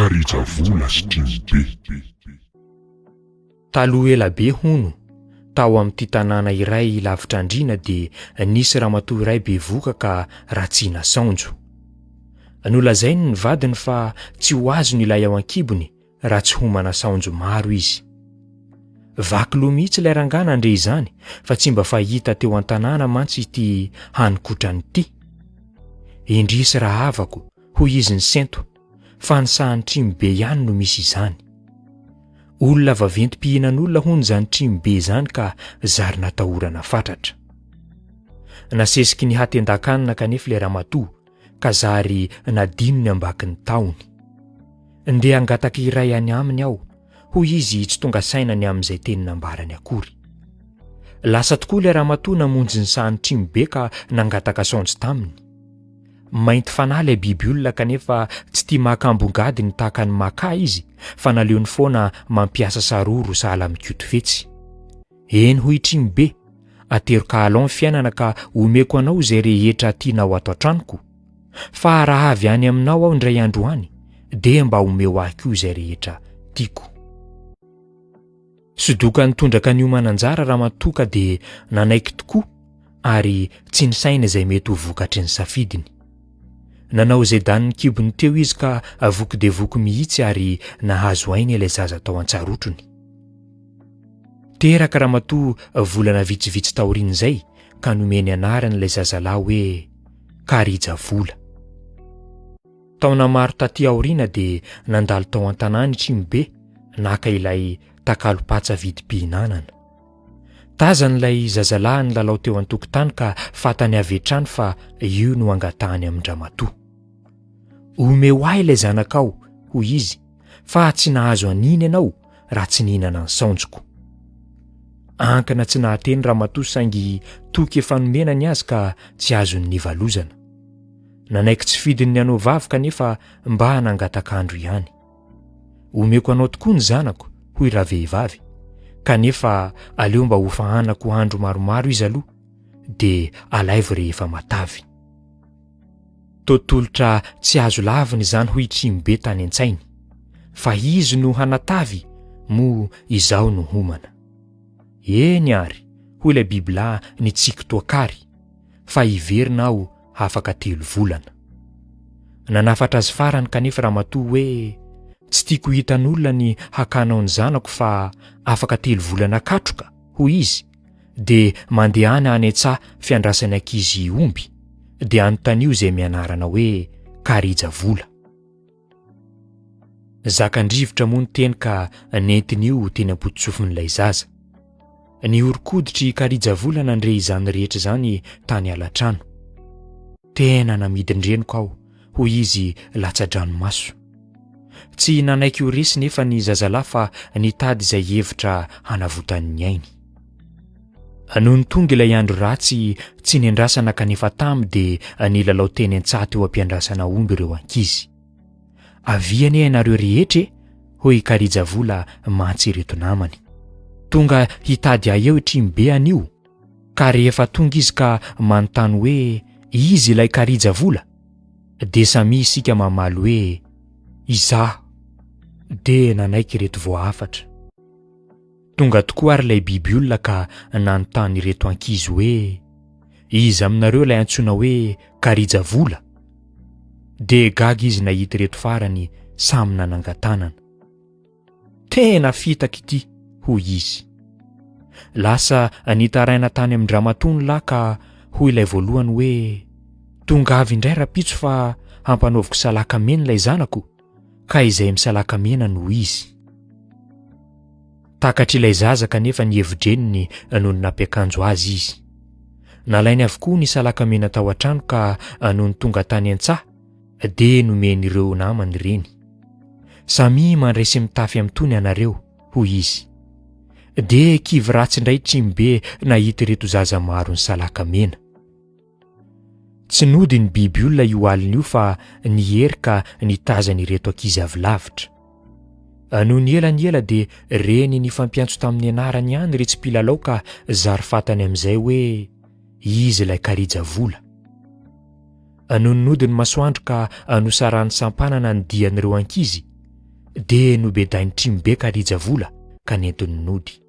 Karijavola sy Trimobe. Taloha ela be hono, tao amin'ity tanàna iray lavitr'andriana dia nisy ramatoa iray bevohoka ka ratsiana saonjo. Nolazainy ny vadiny fa tsy ho azony ilay ao an-kibony raha tsy homana saonjo maro izy. Vaky loha mihitsy ilay rangahy nandre izany fa tsy mba fahita teo an-tanàna mantsy ity hanin-kotrany ity. Indrisy rahavako, hoy izy nisento, fa ny sahan'ny trimobe ihany no misy izany. Olona vaventy mpihinan'olona hono izany trimobe izany ka zary natahorana fatratra. Nasesiky ny hatendan-kanina kanefa ilay ramatoa ka zary nadino ny ambakin'ny tahony. Ndeha hangataka iray any aminy aho, hoy izy tsy tonga saina ny amin'izay teny nambarany akory. Lasa tokoa ilay ramatoa namonjy ny sahan'ny trimobe ka nangataka saonjo taminy. Mainty fanahy ilay biby olona kanefa tsy tia maka ambongadiny tahaka ny maka izy fa naleony foana mampiasa saroro sahala amin'i Kotofetsy. Eny hoy Trimobe, atero kahalao ny fiainana ka omeko anao izay rehetra tianao ato an-tranoko. Fa raha avy any aminao aho indray andro any dia mba omeo ahy koa izay rehetra tiako. Sodoka nitondraka niomana anjara ramatoa ka dia nanaiky tokoa ary tsy nisaina izay mety ho vokatry ny safidiny. Nanao izay danin'ny kibony teo izy ka voky dia voky mihitsy ary nahazo aina ilay zaza tao an-tsarotrony. Teraka ramatoa volana vitsivitsy taorian'izay ka nomeny anarana ilay zazalahy hoe Karijavola. Taona maro taty aoriana dia nandalo tao an-tanàna i Trimobe naka ilay takalom-patsa vidim-pihinanana. Tazany ilay zazalahy nilalao teo an-tokotany ka fantany avy hatrany fa io no angatahany amin-dramatoa. Omeo ahy ilay zanakao, hoy izy, fa tsy nahazo an'iny ianao raha tsy nihinana ny saonjoko. Ankana tsy nahateny ramatoa saingy toky efa nomena ny azy ka tsy azony nivalozana. Nanaiky tsy fidiny ny hanao vavy kanefa mba nangataka andro ihany. Omeko anao tokoa ny zanako, hoy ravehivavy, kanefa aleo mba hofahanako andro maromaro izy aloha, dia alaivo rehefa matavy. Toa tolotra tsy azo lavina izany hoy Trimobe tany an-tsainy, fa izy no hanatavy moa izaho no homana. Eny ary, hoy ilay bibilahy nitsiky toa kary, fa hiverina aho afaka telo volana. Nanafatra azy farany kanefa ramatoa hoe tsy tiako hitan'olona ny hakanao ny zanako fa afaka telo volana katroka, hoy izy, dia mandehana any an-tsaha fiandrasany ankizy omby, dia anontanio izay mianarana hoe Karija vola. Zakan-drivotra moa ny teny ka nentin'io teny am-pototsofin'ilay zaza. Nihoron-koditry i Karijavola nandre izany rehetra izany tany alatrano. Tena namidin-dreniko aho, hoy izy latsa-dranomaso. Tsy nanaiky ho resy nefa ny zazalahy fa nitady izay hevitra hanavotany ny ainy. Nony tonga ilay andro ratsy tsy nendrasana kanefa tamy dia nilalao teny an-tsaha teo am-piandrasana omby ireo ankizy. Avia anie ianareo rehetra e! hoy i Karijavola mantsy ireto namany. Tonga hitady ahy eo i Trimobe anio, ka rehefa tonga izy ka manontany hoe iza ilay Karijavola? Dia samia isika mamaly hoe izaho. Dia nanaiky ireto voahafatra. Tonga tokoa ary ilay biby olona ka nanontany ireto ankizy hoe, Iza aminareo ilay antsoina hoe Karijavola? Dia gaga izy nahita ireto farany samy nanangan-tanana. Tena fitaka ity, hoy izy. Lasa nitaraina tany amin-dramatoa ny lahy ka hoy ilay voalohany hoe, Tonga avy indray rapitso fa hampanaoviko salaka mena ilay zanako. ka izay misalaka mena no izy. Takatr'ilay zaza kanefa ny hevi-dreniny nony nampiakanjo azy izy. Nalainy avokoa ny salaka mena tao an-trano ka nony tonga tany an-tsaha dia nomen'ireo namany ireny. Samia mandray sy mitafy amin'itony ianareo, hoy izy. Dia kivy ratsy indray Trimobe nahita ireto zaza maro nisalaka mena. Tsy nody ny biby olona io alina io fa niery ka nitazana ireto ankizy avy lavitra. Nony ela ny ela dia reny nifampiantso tamin'ny anarany ihany iretsy mpilalao ka zary fantany amin'izay hoe izy ilay karija vola. Nony nody ny masoandro ka nosarahan'ny sampanana ny dian'ireo ankizy. Dia nobedain'i Trimobe Karijavola ka nentiny nody.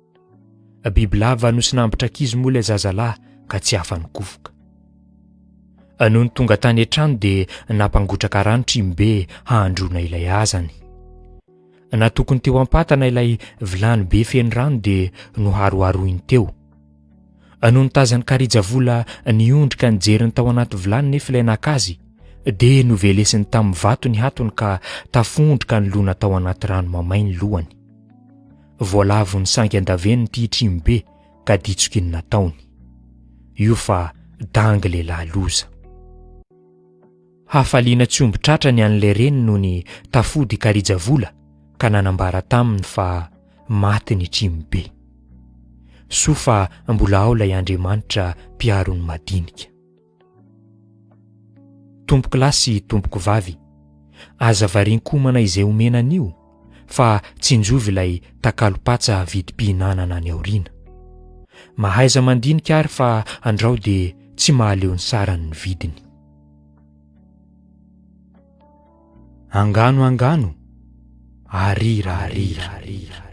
Bibilava nosinambitra ankizy moa ilay zazalahy ka tsy afa-nikofoka. Nony tonga tany an-trano dia nampangotraka rano Trimobe hahandroana ilay hazany. Natokony teo am-patana ilay vilany be feno rano dia noharoharoiny teo. Nony tazan'i Karijavola niondrika nijery ny tao anaty vilany nefa ilay naka azy dia novelesiny tamin'ny vato ny hatony ka tafondroka nilona tao anaty rano mamay ny lohany. Voalavo nisangy an-davenona ity Trimobe ka ditsoky ny nataony. Io fa dangy lehilahy loza. Hafaliana tsy omby tratra ny an'ilay reny nony tafody i Karijavola ka nanambara taminy fa maty ny Trimobe. Soa fa mbola ao ilay Andriamanitra mpiaro ny madinika. Tompoko lahy sy tompoko vavy, aza varian-komana izay omena anio fa tsinjovy ilay takalom-patsa vidim-pihinanana any aoriana. Mahaiza mandinika ary fa andrao dia tsy mahaleo ny sarany ny vidiny. Angano angano, arira arira.